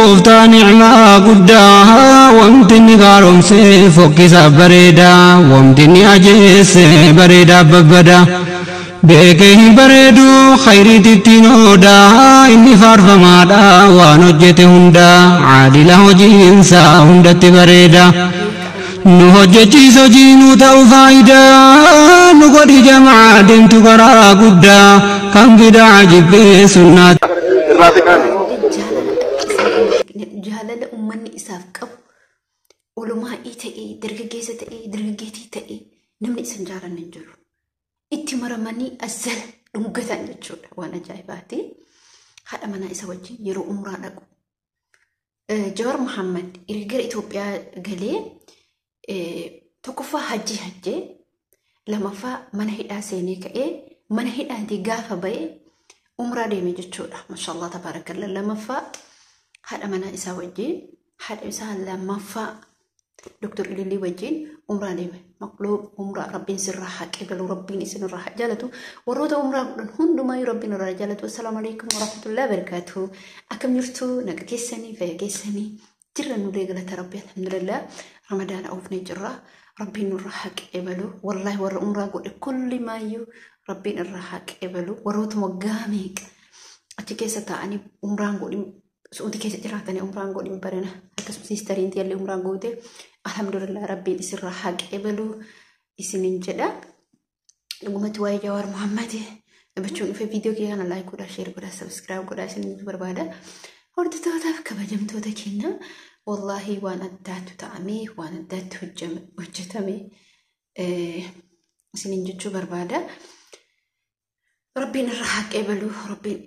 Gooftaa nicmaa guddaa, wanti inni gaaromse fokkisa bareedaa, wanti inni ajeesse bareedaa babbadaa. Beekee hin bareedu khayriitittiin oodaa, inni faarfamaadha waan hojjete hundaa, caadila hojiinsaa hundatti bareeda. Nu hojjechiis hojii nu ta'u faayidaa, nu godhi jamaa deemtu karaa guddaa, kan bidaa jibbee sunnaa. Irraa siqaami. Jaalala uummanni isaaf qabu, olumaa'ii ta'ee, dargaggeessa ta'ee, dargaggeetii ta'ee, namni isan jaalanne hin jiru. Itti maramanii as jala dhungatan jechuudha, waan ajaa'ibaati. Haadha manaa isa wajjin yeroo umraa dhaqu. Jawar Muhammad erga gara Itoophiyaa galee tokkoffaa hajjii hajjee, lamaffaa mana hidhaa seenee ka'ee, mana hidhaatii gaafa ba'e umraa deeme jechuudha. Mashallah, tabaarakalla. Lamaffaa haadha manaa isaa wajjin, haadha isaa lammaffaa Dr. Ilillii wajjin umraa deeme. Maqluu umraa Rabbiin sirraa haa qeebalu, Rabbiin isinirraa haa jaalatu. Warroota umraa godhan hundumayyuu Rabbiin irraa jaalatu. Assalaamu alaikum warahmatullahi wabarakatuh. Akkam jirtu? Naga keessanii, fayya keessanii? Jirra nulee, galata Rabbi, alhamdulillah. Ramadaana oofnee jirra. Rabbiin nurraa haa qeebalu. Wallaahi warra umraa godhe kulli maayyuu Rabbiin irraa haa qeebalu. Warroota waggaa meeqa achi keessa taa'anii umraan godhin, Su'uudii keessa jiraatanii umraan godhin barana, akkasumas siistariin tiyallee umraan goote, alhamdulillah, Rabbiin isirraa haa qeebalu isinin jedha. Dhugumatti waa'ee Jawaar Muhammad dubbachuun dhufe. Viidiyoo kiyya kana like godhaa, share godhaa, subscribe godhaa isin barbaada. Hordoftootaaf kabajamtoota keenya, wallaahi waan addaatu ta'ame, waan addaatti hojjetame isinin jechuu barbaada. Rabbiin irraa haa qeebalu, Rabbiin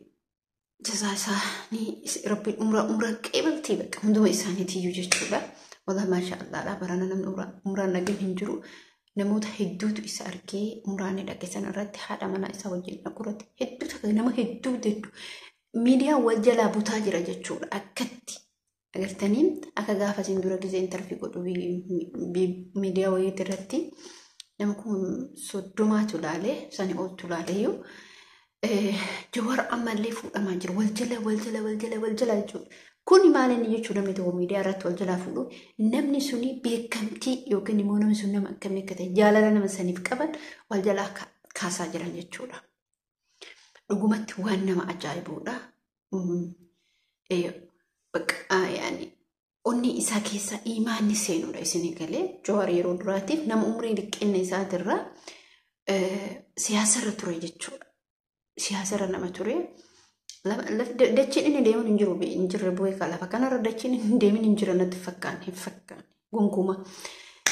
jazaa isaanii, Rabbiin umraa qeebaltii bakka hunduma isaaniitiyyuu jechuudha. Wallah, maasha Allaadha, barana namni umraan dhaqee hin jiru. Namoota hedduutu isa argee umraan ni dhaqe sana irratti, haadha manaa isaa wajjin dhaqu irratti hedduu takka nama hedduu hedduu miidiyaan wal jalaa butaa jira jechuudha. Akkatti agartanii akka gaafa isin dura gizee interview godhu miidiyaa wayiitii irratti nama 30,000tu ilaalee, sanii oltu ilaaleeyyuu. Jawar ammallee fuudhamaa jira. Wal jala, wal jala, wal jala, wal jala jechuudha. Kuni maal inni jechuudha? Namni tokko miidiyaa irratti wal jalaa fuudhu, namni suni beekamtii yookiin immoo namni sun nama akkamii akka ta'e, jaalala nama saniif qaban wal jalaa kaasaa jiran jechuudha. Dhugumatti waan nama ajaa'ibuudha. Bakka yaani onni isaa keessa imaanni seenuudha isinii galee. Jawar yeroo duraatiif nama umrii xiqqinna isaatirraa siyaasarra ture jechuudha. Siyaasarra nama ture. Dachiin inni deemuun hin jiru, hin jirre bu'ee lafa kanarra dachiin inni deemin hin jira natti fakkaanne, hin fakkaanne gonkumaa.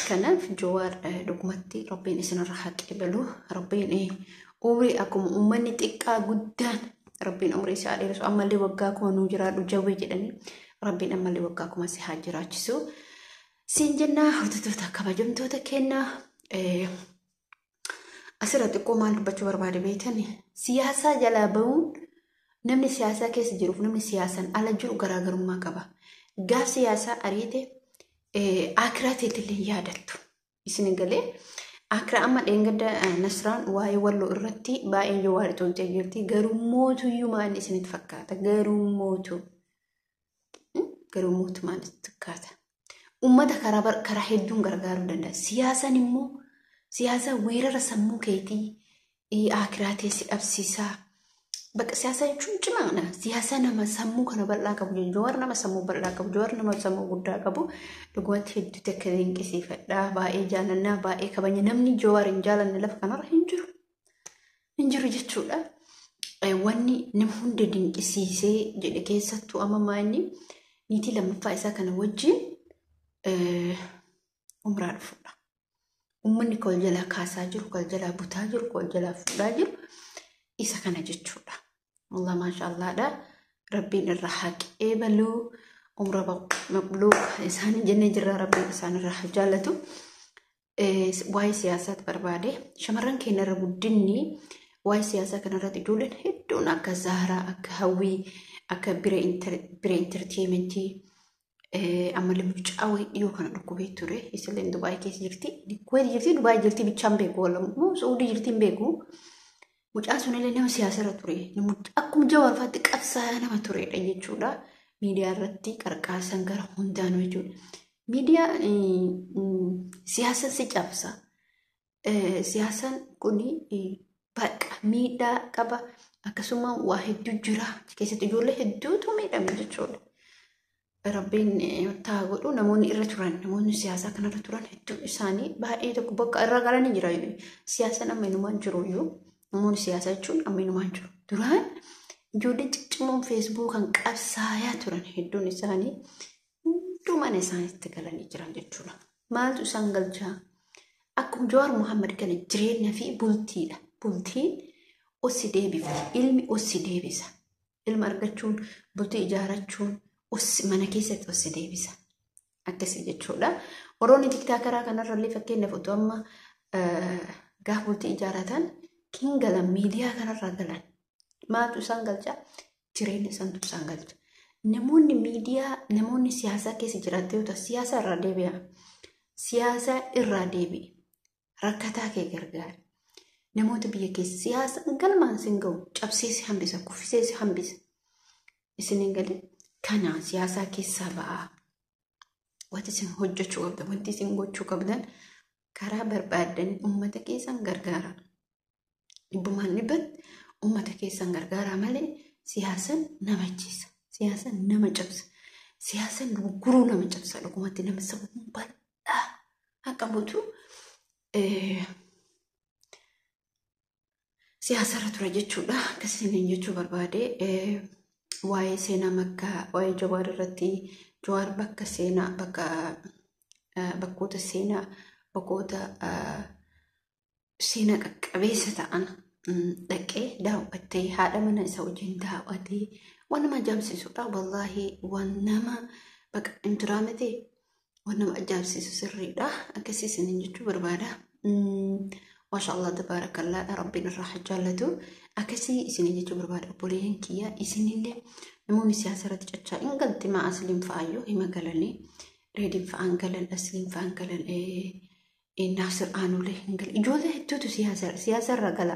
Kanaaf Jawaar, dhugumatti Rabbiin isinirra haa qeebalu. Rabbiin umrii, akkuma uummanni xiqqaa guddaan Rabbiin umrii isaa dheeressu, ammallee waggaa 1000 nuu jiraadhu jawwee jedhanii, Rabbiin ammallee waggaa 1000 si haa jiraachisu. Siin jennaa, hordoftoota kabajamtoota kennaa. Asirra xiqqoo maal dubbachuu barbaade beektani? Siyaasaa jalaa bahuun, namni siyaasaa keessa jiruuf namni siyaasaan ala jiru garaagarummaa qaba. Gaaf siyaasaa ariite akiraa teetillee hin yaadattu. Isin galee akiraa amma dheengadda Nasraan waa'ee Walloo irratti baay'ee Jawaar tolchee jirti. Garuu mootuyyuu maal isinitti fakkaata? Garuu mootu. Garuu mootu maal isinitti fakkaata? Uummata karaa hedduun gargaaruu danda'a. Siyaasaan immoo siyaasa weerara sammuu keetii akiraa teessi dhabsiisaa. Bakka siyaasa jechuun cimaadha. Siyaasa nama sammuu kana bal'aa qabu jechuudha. Jawaar nama sammuu bal'aa qabu. Jawaar nama sammuu guddaa qabu. Dhugumatti hedduu takka dinqisiifadha. Baay'ee jaalannaa, baay'ee kabajna. Namni Jawaar hin jaalanne lafa kanarra hin jiru. Hin jiru jechuudha. Wanni nama hunda dinqisiisee jedhe, keessattuu amma maanni niitii lammaffaa isaa kana wajjin umraa dhufuudha. Uummanni kol jalaa kaasaa jiru, kol jalaa butaa jiru, kol jalaa fuudhaa jiru isa kana jechuudha. Wallah, maasha Allaadha. Rabbiin irraa haa qeebaluu. Umra maqluuq isaan jennee jirra, Rabbiin isaan irraa haa jaallatu. Waa'ee siyaasaatti barbaade, shamarran keenya irra guddinni waa'ee siyaasaa kanarratti ijoolleen hedduun akka Zaaraa, akka Hawwii, akka Bire Entertainmentii, ammallee mucaa wayii dhiyoo kana dhukkubee ture. Isilleen Dubaay keessa jirti. Kuweet jirti, Dubaay jirti, bichaan beeku, wallamuu Suudii jirti hin beeku. Mucaan sunillee nama siyaasarra ture. Akkuma Jawaar fa'aatti qabsaa'aa nama turedha jechuudha. Miidiyaa irratti qarqaasan gara hundaanuu jechuudha. Miidiyaa siyaasaan si cabsa. Siyaasaan kun bakka miidhaa qaba. Akkasuma waa hedduu jira. Keessatti ijoollee hedduutu miidhame jechuudha. Rabbiin taa godhu namoonni irra turan, namoonni siyaasaa kanarra turan hedduu isaanii baay'ee tokko bakka irra galanii jira. Siyaasaan amma inumaan jiru iyyuu namoonni siyaasaa jechuun amma inumaan jiru. Duraan ijoollee ciccimoon feesbuukaan qabsaayaa turan hedduun isaanii hunduu mana isaaniitti galanii jiran jechuudha. Maaltu isaan galchaa? Akkuma Jawaar Muhammad kana jireenya fi bultiidha. Bultiin ossi deebifti. Ilmi ossi deebisa. Ilma argachuun, bultii ijaarrachuun ossi mana keessatti ossi deebisa. Akkasii jechuudha. Warroonni tiktaakaraa kanarra illee fakkeenyaaf otoo amma gaafa bultii ijaarratan kin galan miidiyaa kanarra galan. Maaltu isaan galchaa? Jireenya isaantu isaan galcha. Namoonni miidiyaa, namoonni siyaasaa keessa jiraatan yoo ta'u siyaasa irraa deebi'a. Siyaasa irraa deebi'i. Rakkataa kee gargaari. Namoota biyya keessa siyaasa galmaan sin ga'u cabsee si hambisa, kuffisee si hambisa. Isin hin galin kana siyaasaa keessaa ba'aa. Wanti isin hojjechuu qabdan, wanti isin gochuu qabdan karaa barbaaddan uummata keessan gargaara. Dhibbumaan dhibbatti uummata keessan gargaaraa malee siyaasaan nama ajjeesa. Siyaasaan nama cabsa. Siyaasaan gurguruu nama cabsa. Dhugumatti nama sammuu bal'aa akka buutu siyaasarra ture jechuudha. Akkasiin jechuu barbaade waa'ee seenaa Makkaa, waa'ee Jawaar irratti Jawaar bakka seenaa bakka bakkoota seenaa bakkoota seenaa qaqqabeessa ta'an dhaqee daawwattee haadha mana isaa wajjin daawwatee waan nama ajaa'ibsiisudha. Wallaahi waan nama bakka hin turaa miti waan nama ajaa'ibsiisu sirriidha. Akkasii isiniin jechuu barbaada. Maashaallah tabaarakallaa rabbiin irraa haa jaallatu. Akkasii isiniin jechuu barbaada. Obboleeyyan kiyya isinillee namoonni siyaasa irratti cachaa hin galti maa asliin fa'aayyuu hima galanii reediin fa'aan galan asliin fa'aan galan Naasir Aanulee hin galan. Ijoollee hedduutu siyaasa irra gala.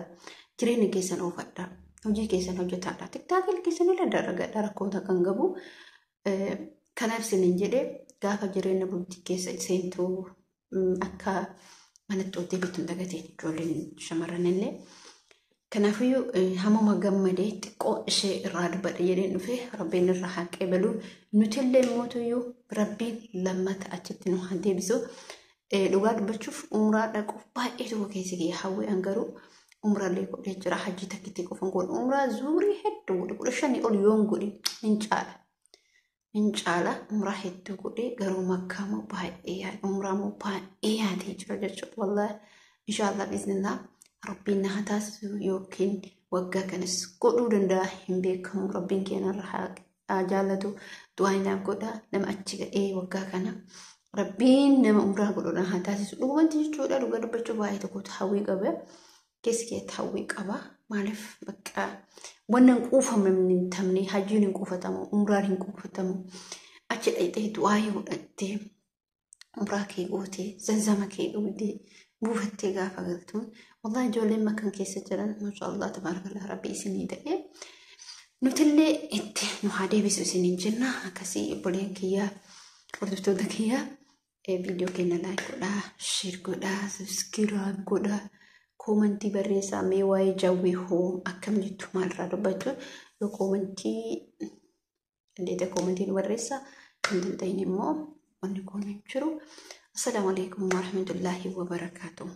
Jireenya keessan oofadha. Hojii keessan hojjetaadha. Tiktaakil keessan illee dalagadha rakkoota kan qabu. Kanaaf isiniin jedhee gaafa jireenya bultii keessa seentuu akka manatti ol deebitu hin dagatiin ijoolleen shamarran illee. Kanaafiyyuu hamuma gammadee xiqqoo ishee irraa dubbadha jedheen dhufe rabbiin irraa haa qeebalu. Nutillee mootuyyuu rabbiin lammata achitti nu haa deebisu. Dhugaa dubbachuuf umraa dhaquuf baay'ee tokko keessa kiyya hawwii an garuu umraallee godhee jira hajji takkitti qofan godhu umraa zuurii hedduu godhe 15 ol yoon godhe hin caala. Hin caala umraa hedduu godhee garuu makkaa moo baay'ee yaade umraa moo baay'ee yaadee jira jechuudha. Wallaahi inshaallah biiznillaa rabbiin na haa taasisu yookiin waggaa kanas godhuu danda'a hin beekamu rabbiin keenyarra haa jaallatu du'aa naaf godha nama achi ga'ee waggaa kana rabbiin nama umraa godhu na haa taasisu dhugumatti jechuudha. Dhugaa dubbachuu baay'ee tokkotu hawwii qaba. Keessi keetti hawwii qaba. Maaliif bakka wanna hin quufamne hin tamne hajjiin hin quufatamu umraan hin quufatamu achi dhaqxee du'aa godhattee umraa kee gootee zanzama kee dhugdee buufattee gaafa galtuun wallahi ijoolleen makkan keessa jiran maashaallah tabaarakallah rabbi isinii ta'e nutillee itti nu haa deebisu isiniin jenna. Akkasii obboleen kiyyaa hordoftoota kiyyaa viidiyoo keenya like godhaa, share godhaa, subscribe godhaa, koomantii barreessaa. Mee waa'ee jawwee hoo akkam jettu maalirraa dubbachuu yoo koomantii dandeetee koomantii nu barreessaa hin dandeenye immoo wanni kun hin jiru. Assalaamu alaikum warahmatullaahi wabarakaatuh.